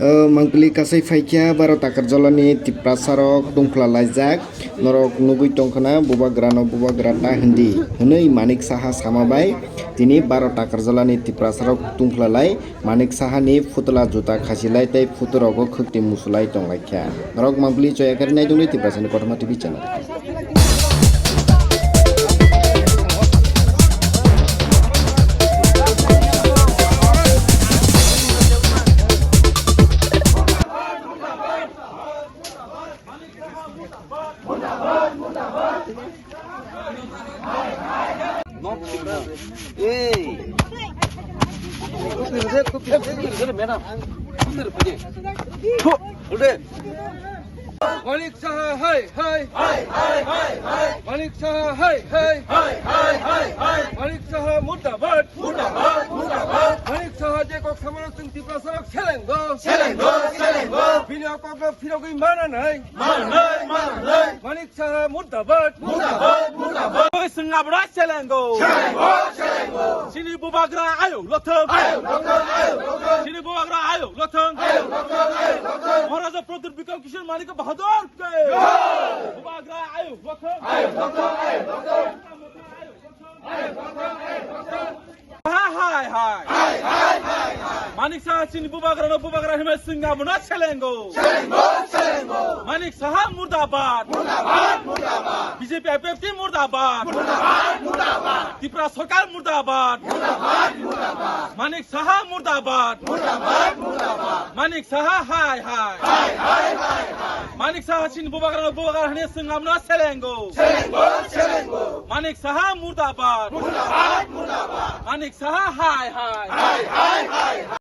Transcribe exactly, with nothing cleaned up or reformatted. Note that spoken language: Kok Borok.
O mangpili kasai phaikha baro takar jolani Tiprasarok tungphla laijak. Norok nugui tongkhana bubagrano bubagra ta hindi. Hwnwi Manik Saha sama bai tini baro takar jolani Tiprasarok tungphla lai Manik Sahani phutla juta khasilai tei phuturogo khwktwi musulai tonglaikha. Norok mangpili choyakari naitongdi Tiprasani Kothoma T V channel. Manik Saha hai hai. Hai hai hai hai. Manik Saha hai hai. Hai hai hai hai. Manik Saha murdabad. Murdabad murdabad. Manik Saha je kok samano chwng Tiprasarok selengo. Selengo selengo. Bini o kokno phirogwi mananai. Mananai mananai. Manik Saha murdabad. Murdabad murdabad. Chwng abono selengo. Selengo selengo. Chini bubagra ayuk lothong. Ayuk lothong ayuk lothong. Chini bubagra ayuk lothong. Ayuk lothong ayuk lothong. Maharaja Pradyut Bikram Kishore Manik Bahadur ke. Jai. Bubagra ayuk lothong. Ayuk lothong ayuk lothong. Ayuk lothong ayuk lothong. Hai hai hai. Hai hai hai hai. Manik Saha chini bubagrano bubagra hwnwi chwng abono selengo. Selengo selengo. Manik Saha murdabad. Murdabad murdabad. B J P I P F T murdabad. Murdabad murdabad. Tripura Sarkar murdabad. Murdabad murdabad. Manik Saha murdabad. Murdabad murdabad. Manik Saha hai hai. Hai hai hai hai. Manik Saha chini bubagrano bubagra hwnwi chwng abono selengo. Selengo selengo. Manik Saha murdabad. Murdabad murdabad. Manik Saha hai hai. Hai hai hai hai.